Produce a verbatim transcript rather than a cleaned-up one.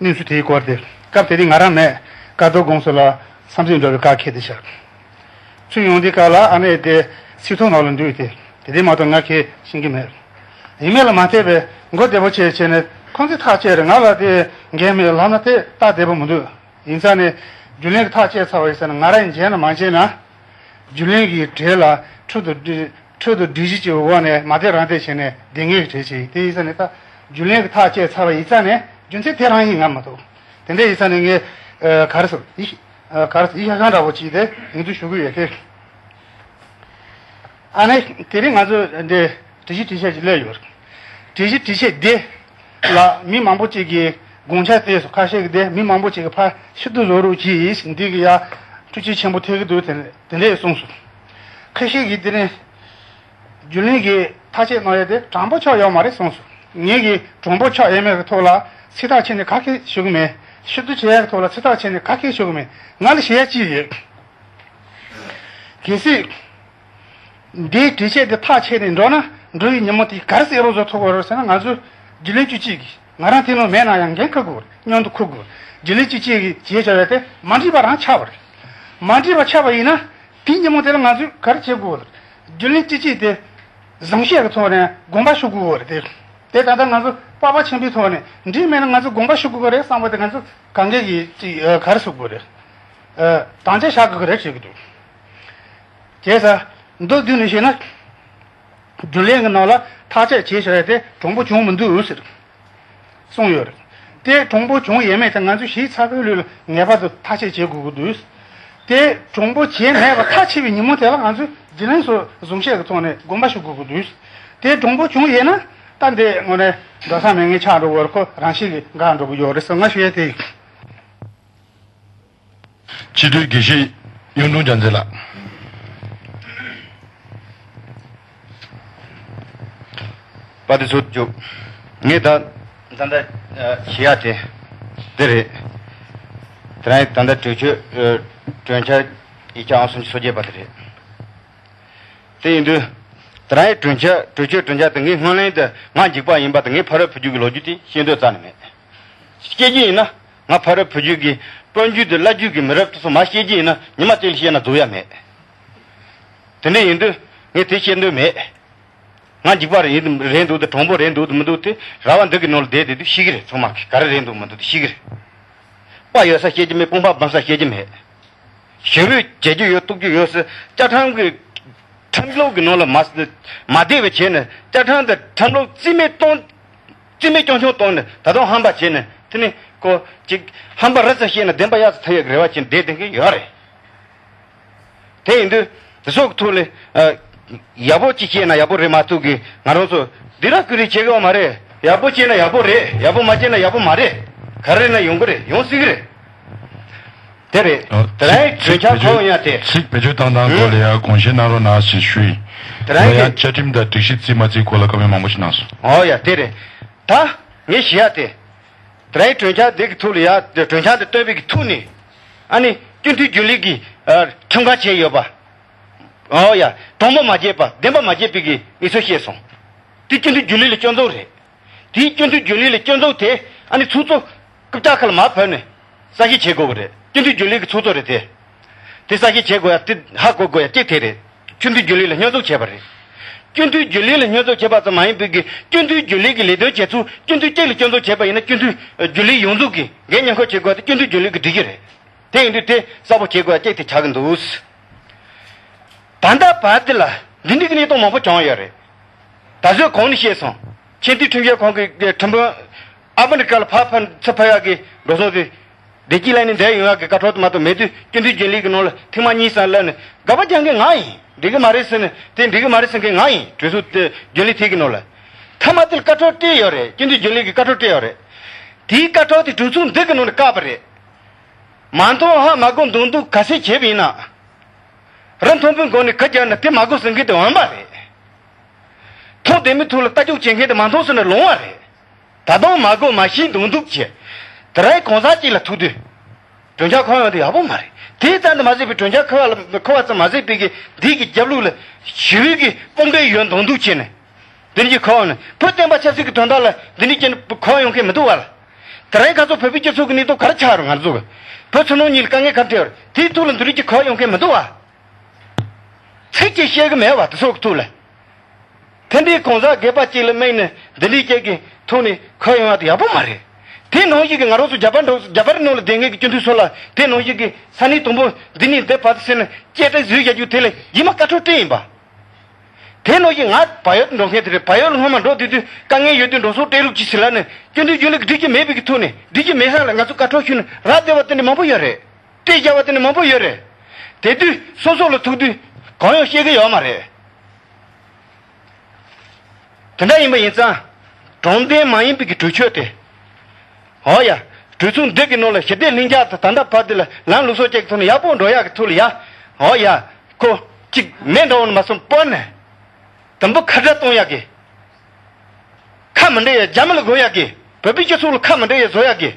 གནས་ཚུལ་དེའི་སྐོར་དེ་སྐབས་དེ་དུས་ང་རང་མེད། ཀ་རྡོ་དགོན་སོགས་ལ་འཚམས་གཟིགས་འགྲོ་བའི་བཀའ་ཁྱེར་ཏེ་བཞག་ཚུར་ཡོང་དུས་སྐབས་ལ་ཨ་ནེ་དེ་སིལ་ཐོག་ནང་ལ་འདུས་ཏེ། དེ་དེ་མ་གཏོགས་ང་ཁས་ཤེས་ཀྱི་མེད། ཡིན་མིན་ལ་མ་ལྟོས་པའི་མགོ་བདེ་པོ་བྱས་བྱས་ནས་ཁོང་ཚོས་ཐག་བཅད་རེད། ང་ལ་དེ་འགན་མེད་ལབ་ན་དེ་སྟབས་བདེ་པོ་མི་འདུག་ཡིན་ཙང་ནས་རྒྱུན་ལས་ཀྱི་ཐག་བཅད་ཚར་བ་ཡིན་ཙང་ནས་ང་རང་ཡིན་བྱས་ན་མ་བྱས་ན། རྒྱུན་ལས་ཀྱི་གྲས་ལ་འཕྲོད་དུ་འགྲོ་འཕྲོད་དུ་འགྲོ་གཞི་བྱས་པའི་འོག་ནས་མ་བདེ་རང་བདེ་བྱས་ནས་བདེ་ངེས་ཀྱི་གྲས་བྱས་ཡིན། དེ་ཡིན་ཙང་ནས་ད་རྒྱུན་ལས་ཀྱི་ཐག་བཅད་ཚར་བ་ཡིན་ཙང་ནས་རྒྱུ་མཚན་དེ་རང་ཡིན་ང་མ་གཏོགས། དེ་འདྲ་ཡིན་ཙང་ནས་ངས་ཨ་ག་རེ་ཟེར་ཡིད་ཨ་ག་རེ་ཟེར་ཡིད་ཤ་ཤ་འདྲ་པོ་བྱས་ཏེ་ཡིན་ཚུལ་ཞུ་གི་ཡོད་དེ། ཨ་ནི་དེ་རིང་ང་ཚོ་འདི་དྲི་གཞི་དྲི་བཤད་ཅིག་སླེབས་ཡོད་རེད། དྲི་གཞི་དྲི་བཤད་འདི་ལ་མི་མང་པོ་ཅིག་གིས་དགོངས་འཆར་བཏོན་སོང་། ཁ་ཤས་ཀྱིས་འདི་མི་མང་པོ་ཅིག་གིས་ཕར་ཕྱིར་བསྡུ་བཟོ་རོགས་གྱིས་འདི་གི་ཡ་འཕྲུལ་ཆས་ཆེན་པོ་ཐེབས་ཀྱི་འདུག་དེ་དེ་འདྲས་གསུངས་སོང་། ཁ་ཤས་ཀྱིས་དེ་ནས་རྒྱུན་ལས་ཀྱིས་ཐག་བཅད་གནང་ཡས་དེ་དྲང་པོ་ཆགས་ཡོད་མ་རེད་གསུངས་སོང་། ངེད་ཀྱིས་དྲང་པོ་ཆགས་ཡོད་མེད་ཀྱི་ཐོག་ལ་ཚིག་ཐག་ཆོད་ནས་ག་གེ་ཞུ་གི་མེད། ཕྱིར་བསྡུ་བྱེད་ཡས་ཀྱི་ཐོག་ལ་ཚིག་ཐག་ཆོད་ནས་ག་གེ་ཞུ་གི་མེད། ང་ལ་ཞུ་ཡས་ཅི་ཡོད། གལ་སྲིད། འདིའི་དྲི་བཤད་འདི་ཐག་ཆད་ནས་འགྲོ་ན་འགྲོ་བའི་ཉིན་མོ་དེ་ག་རེ་ཟེར་རོགས་བཟོ་ཐུབ་ཀྱི་རེད་ཟེར་ན། ང་ཚོ་རྒྱུན་ལས་བཅུ་གཅིག་གིས་ང་རང་དེ་ནང་མེད་ན་ཡང་འགན་འཁུར་དགོས་རེད། མཉམ་དུ་འཁུར་དགོས་རེད། རྒྱུན་ལས་བཅུ་གཅིག་གིས་བྱས་བཞག་ཡ་དེ་མ་འགྲིག་པ་རང་ཆགས་པ་རེད། མ་འགྲིག་པ་ཆགས་པ་ཡིན་ན་དེའི་ཉིན་མོ་དེ་ལ་ང་ཚོས་ག་རེ་བྱེད་དགོས་རེད། རྒྱུན་ལས་བཅུ་གཅིག་དེ་བཟང་བཤད་ཀྱི་ཐོག་ནས་དགོངས་པ་ཞུ་དགོས་རེད་དེ། དེ་ད་ལྟ་ང་ཚོ་པགས་པ་ཆེན་པོའི་ཐོག་ནས་འགྲིག་མེད་ན་ང་ཚོ་དགོངས་པ་ཞུ་དགོས་ཀྱི་རེད་བསམ་པ་དེ་ང་ཚོ་གང་གས་ཀྱིས་ཅིག་ག་རེ་ཞུ་དགོས་རེད། དམ་བཅའ་བཞག་དགོས་ཀྱི་རེད་ཞུ་གི་འདུག་བྱས་ཙང་མདོར་བསྡུས་ནས་བཤད་ན། རྒྱུན་ལས་ཀྱི་ནང་ལ་ཐག་གཅོད་བྱས་བཞག་ཡ་དེ་དྲང་པོ་བྱུང་མི་འདུག་ཟེར་གསུངས་ཡོད་རེད། དེ་དྲང་པོ་བྱུང་ཡོད་མེད་དེ་ང་ཚོས་ཞིབ་ཚགས་པོའི་ལུགས་ལ་ངེས་པར་དུ་ཐག་གཅོད་བྱེད་དགོས་ཀྱི་འདུག་དེ་དྲང་པོ་བྱས་མེད་པ་ཐག་ཆོད་པའི་ཉིན་མོ་དེ་ལ་ང་ཚོས་རྒྱུན་ལས་ཚོ་བཟང་བཤད་ཀྱི་ཐོག་ནས་དགོངས་པ་ཞུ་དགོས་ཀྱི་འདུག་དེ་དྲང་པོ་བྱུང་ཡོད་ན་ད་འདི་དངོས་གནས་འགྲོ་ས་མེད་མཁན་ཆགས་འགྲོ་གི་རེད། ཁོ་རང་བཞིན་གྱིས་འགག་འགྲོ་གི་ཡོད་རེད་ཟེར་ང་ཞུ་ཡ་དེ་ཡིན། སྤྱི་འཐུས་དགེ་བཤེས་གཡུང་དྲུང་རྒྱལ་མཚན་ལགས། པ་དེ་ཚོ་བཅུག་ངས་ད་ད་ལྟ་ཞུ་ཡ་དེ་འདི་རེད། དེ་རིང་ད་ལྟ་གྲོས་ཆོད་གྲོས་འཆར་ཡིག་ཆ་ཨང་སུམ་ཅུ་སོ་བརྒྱད་པ་དེ་རེད། དེ་ཡིན་དུས་དེ་རིང་གྲོས་འཆར་གྲོས་ཆོད་གྲོས་འཆར་དེ་ངས་སྔོན་གླེང་དུ་ང་འཇིགས་པ་ཡིན་པ་དང་ངས་ཕ་རོལ་བུ་རྒྱུད་ཀྱི་ལོ་རྒྱུས་དེ་བཤད་འདོད་རྩ་ནས་མེད། སྐྱེ་རྒྱུ་ཡིན་ན་ང་ཕ་རོལ་བུ་རྒྱུད་ཀྱི་དཔལ་རྒྱུད་དུ་བླ་རྒྱུད་ཀྱི་མི་རབས་དེ་ཚོ་མ་སྐྱེ་རྒྱུ་ཡིན་ན་ཉི་མ་གཅིག་ལ་སྐྱེས་ན་རྫོགས་ཡ་མེད། དེ་འདྲ་ཡིན་དུས་ངས་དེ་བཤད་འདོད་མེད། ང་འཇིགས་པ་རེད་རེད་འདུག་དེ་དྲང་པོ་རེད་འདུག་དེ་མི་འདུག་དེ་ར་བ་འདི་གི་ནང་ལ་བསྡད་བསྡད་དུས་ཤེས་ཀྱི་རེད། ཚང་མ་གིས་ག་རེ་རེད་འདུག་མི་འདུག་དེ་ཤེས་ཀྱི་རེད། དཔའ་ཡོད་ས་བཤད་རྒྱུ་མེད། རྐང་པ་སྦོམ་ས་བཤད་རྒྱུ་མེད། ཞེ་པོ་བྱེད་རྒྱུ་ཡོད་གཏུག་རྒྱུ་ཡོད་ཟེར་བཅའ་ཁྲིམས་ཀྱི་ཁྲིམས་ལུགས་ཀྱི་ནང་ལ་མ་མ་བསྡད་པ་བྱས་ནས་བཅའ་ཁྲིམས་དང་ཁྲིམས་ལུགས་རྩིས་མེད་གཏོང་རྩིས་མེད་རྐྱང་རྐྱང་བཏང་ནས་ད་དུང་ཧམ་པ་བྱས་ནས་དེ་ནི་ཁོ་ཅིག་ཧམ་པ་རི་ཙམ་བཤད་ན་བདེན་པ་གཡག་ཙམ་ཐོན་ཡག་གི་རེ་བ་བྱས་ནས་བསྡད་བསྡད་མཁན་ཡོད་རེད། དེ་ཡིན་དུས་དེ་ཚོ་གི་ཐོག་ལ་ཡག་པོ་ཅིག་བཤད་ན་ཡག་པོ་རེད་མ་གཏོགས་གི་ང་རང་ཚོ་འདི་ར་ཀུ་རེ་བྱེད་དགོས་མ་རེད། ཡག་པོ་བྱས་ན་ཡག་པོ་རེད། ཡག་པོ་མ་བྱས་ན་ཡག་པོ་མ་རེད། ག་རེ་ན་ཡོང་གི་རེད། ཡོང་སྲིད་གི་རེད། དེ་རེད། ཨ། དེ་རིང་ཚིག་གྲོས་འཆར་ཚིག་གོ་ཡ་དེ། ཚིག་བེད་སྤྱོད་བཏང་སྟངས་སྐོར་ལ་ཡང་དགོངས་བཞེས་གནང་རོགས་གནང་ཞེས་ཞུ་ཡིན། དེ་རིང་ལ་ཡང་བཅའ་ཁྲིམས་དང་སྒྲིག་གཞི་རྩིས་མ་རྩིས་སྐོར་ལ་བཀའ་མོལ་མང་པོ་ཞིག་གནང་སོང་། ཨོ་ཡ་དེ་རེད། ད་ངས་ཞུ་ཡ་དེ། དེ་རིང་གྲོས་འཆར་འདི་གི་ཐོག་ལ་ཡ་གྲོས་འཆར་འདི་བཏོན་པའི་གི་ཐོག་ནས། ཨ་ནི་སྤྱི་འཐུས་རྒྱུན་ལས་ཀྱི་ཨ་ཁྲིམས་ཁང་བྱས་ཡོད་པ། ཨོ་ཡ། དྲང་པོ་མ་བྱས་པ་བདེན་པ་མ་བྱས་པའི་གི་གནས་ཚུལ་བཤད་སོང་། དེ་སྤྱི་འཐུས་རྒྱུན་ལས་ལ་སྐྱོན་འཛུགས་རེད། དེའི་སྤྱི་འཐུས་རྒྱུན་ལས་ལ་སྐྱོན་འཛུགས་དེ་ཨ་ནི་ཚོགས་གཙོ་རྐུབ་བཀྱག་ཁ་ལ་མར་བབས་ནས་གསལ་བཤད་བྱེད་དགོས་པ་རེད། སྤྱི་འཐུས་རྒྱུན་ལས་ཀྱི་ཚོགས་གཙོ་རེད་དེ། དེ་གསལ་བཤད་བྱེད་དགོས་ཡ་དེ་ཧ་གོ་དགོས་ཡ་གཅིག་དེ་རེད། སྤྱི་འཐུས་རྒྱུན་ལས་ལ་སྐྱོན་འཛུགས་བྱས་པ་རེད། སྤྱི་འཐུས་རྒྱུན་ལས་ལ་སྐྱོན་འཛུགས་བྱས་པ་ཙམ་མ་ཡིན་པའི་གི་སྤྱི་འཐུས་རྒྱུན་ལས་ཀྱི་ལས་དོན་བྱེད་ཚུལ་སྤྱི་འཐུས་གཅིག་ལ་སྐྱོན་འཛུགས་བྱས་པ་ཡིན་ན་སྤྱི་འཐུས་རྒྱུན་ལས་ཡོངས་རྫོགས་ཀྱི་འགན་མཉམ་འཁུར་བྱེད་དགོས་ཡ་དེ་སྤྱི་འཐུས་རྒྱུན་ལས་ཀྱི་སྒྲིག་གཞི་རེད། དེ་ཡིན་དུས་དེ་གསལ་པོ་བྱེད་དགོས་ཡ་གཅིག་དེ་ཆགས་ཀྱི་འདུག་ད་ལྟ་བར་དེ་ལ་འདི་འདྲའི་གི་གནས་སྟངས་མང་པོ་བྱུང་ཡོད་རེད། ད་གཟོད་གོང་ནས་བཤད་སོང་། ཆེས་མཐོའི་ཁྲིམས་ཞིབ་ཁང་གི་ཁྲིམས་དཔོན་ཨ་མི་རི་ཀ་ལ་ཕར་ཕར་ཚུར་ཕར་ཡག་གི་འགྲོ་སོང་དེ་བདེ་སྐྱིད་ལ་ནི་འདས་ཡོང་ཡག་གི་བཀའ་ཁྲོལ་དུ་མ་གཏོགས་མེད་དུས་སྤྱི་འཐུས་རྒྱུན་ལས་ཀྱི་ནང་ལ་ཐེངས་མ་གཉིས་སམ་སླེབས་ནས་དགག་པ་རྒྱག་མཁན་ང་ཡིན། འགྲིག་གི་མ་རེད་ཟེར་ནས་དེ་འགྲིག་གི་མ་རེད་ཟེར་མཁན་ང་ཡིན། གྲོས་ཚོགས་དེ་རྒྱུན་ལས་ཐད་ཀྱི་ནང་ལ་མཐའ་མ་དེར་བཀའ་ཁྲོལ་སྤྲད་ཡོད་རེད། སྤྱི་འཐུས་རྒྱུན་ལས་ཀྱི་བཀའ་ཁྲོལ་སྤྲད་ཡོད་རེད། དེའི་བཀའ་ཁྲོལ་དེ་གྲོས་ཚོགས་འདི་གི་ནང་ནས་བཀག་པ་རེད། མ་མཐོང་ཧ་མ་གོ་མདོག་མདོག་ག་ཚད་བྱས་པ་ཡིན་ན། རི་མཐོན་པོའི་མགོ་ནས་ཁ་རྒྱབ་ན་དེ་མ་གོ་ཟེར་མཁན་དེ་འོན་པ་རེད། མཐོང་བདེ་མོའི་ཐོག་ལ་ལྟ་རྒྱུག་བྱེད་མཁན་དེ་མ་མཐོང་ཟེར་ན་ལོང་བ་རེད། ད་དུང་མ་གོ་མ་ཤེས་མདོག་མདོག་བྱས། དེ་རིང་གང་ཟག་གཅིག་ལ་ཐུག་དུས། གྲོས་འཆར་འཁོད་ཡོང་དེ་ཡག་པོ་མ་རེད། དེ་ཙམ་དུ་མ་ཟད་པའི་གྲོས་འཆར་འཁོད་པ་ལ་འཁོད་པ་ཙམ་མ་ཟད་པའི་གི་འདི་གི་རྒྱབ་ལོགས་ལ་ཞི་བའི་གི་དཔུང་སྦྲེལ་ཡོད་མདོག་མདོག་བྱས་ནས། འདི་འདྲ་ཅིག་འཁོད་ཡོང་ནས་བོད་བསྟན་པ་ཆབ་སྲིད་ཀྱི་དོན་དག་ལ་འདི་འདྲ་ཅིག་འཁོད་ཡོང་མཁན་མི་འདུག་བ་ལ། དེ་རིང་ཁ་སང་བོད་པའི་སྤྱི་ཚོགས་ཀྱི་གནས་སྟངས་ག་རེ་ཆགས་རུང་ང་ཚོ་གི་བོད་ཕྱི་ནང་གཉིས་ལ་དཀའ་ངལ་ག་འཕྲད་ཡོད་རེད། དེའི་ཐོག་ལ་འདི་རིགས་ཀྱི་གོ་ཡོང་མཁན་མི་འདུག་བ། ཚིག་གཅིག་བཤད་གི་མེད་བ་དེ་ཚོ་གི་ཐོག་ལ། དེ་འདྲའི་གང་ཟག་སྒེར་པ་གཅིག་ལ་དམིགས་ནས་འདི་འདྲའི་སྐད་ཀྱི་ཐོག་ནས་གོ་ཡོང་བ་དེ་ཡག་པོ་མ་རེད། དེ་ནང་བཞིན་གྱི་ང་རང་ཚོ་རྒྱ་བལ་འགྲོ་རྒྱ་བལ་ནང་ལ་བསྡད་མཁན་གྱི་སྤྱི་འཐུས་ཚོ་ལ་དེ་ནང་བཞིན་གྱི་ས་གནས་དང་པོ་འདི་ནས་འདི་བར་དུ་ཟེར་ནས་སྐད་སྒྲ་བཟོས་བཞག་རྒྱུ་དེ་ལ་ཡིན་མ་བཀའ་འཁྲོལ་སྤྲད་ཡིན་པ། དེ་ནང་བཞིན་ང་བལ་ཡུལ་འགྲོ་མཁན་དེ་རེད། བལ་ཡུལ་སྔོན་མ་འགྲོ་དུས་དུས་དཀའ་ངལ་ཡོད་དུས་འགྲོ་སོང་སྤྲད་རོགས་གྱིས་ཟེར་ལབ་ནས་སྤྱི་འཐུས་རྒྱུན་ལས་ཀྱི་སྒྲིག་གི་མེད་པའི་གི་ཐོག་ནས་སྒྲིག་གི་མེད་ས་ལ་ང་ཚོ་བཀའ་འཁྲོལ་ཞུས་ནས་ར་བསྡད་པ་དེ་འདྲ་མང་པོ་ཡོད་རེད། སྤྲད་བཞག་པ་དེ་འདྲ་མང་པོ་ཡོད་རེད། དེ་དུས་སོ་སོ་ལ་ཐུག་དུས་གང་ཡང་བཤད་གི་ཡོད་མ་རེད། དེ་འདྲ་ཡིན་པ་ཡིན་ཙང་། དྲང་བདེན་མ་ཡིན་པའི་གི་གྲོས་ཆོད་དེ། འོ་ཡ། གྲོས་ཚོགས་འདི་གི་ནང་ལ་ཞི་བདེ་ལྷིང་འཇགས་དང་ད་ལྟ་བར་དུ་ལ་ལམ་ལུགས་སྲོལ་ཅན་གྱི་ཐོག་ནས་ཡག་པོ་འགྲོ་ཡག་གི་ཐོག་ལ་ཡ། འོ་ཡ། ཁོ་གཅིག་མེད་འགྲོ་འོང་མ་སོང་སྤོར་ནས། དུམ་བུ་ཁ་བྲལ་གཏོང་ཡག་གི། ཁ་མི་འབྲལ་ཡ་རྒྱ་མི་ལ་དགོས་ཡག་གི། བོད་པའི་སྤྱི་ཚོགས་ལ་ཁ་མི་འབྲལ་ཡ་བཟོ་ཡག་གི།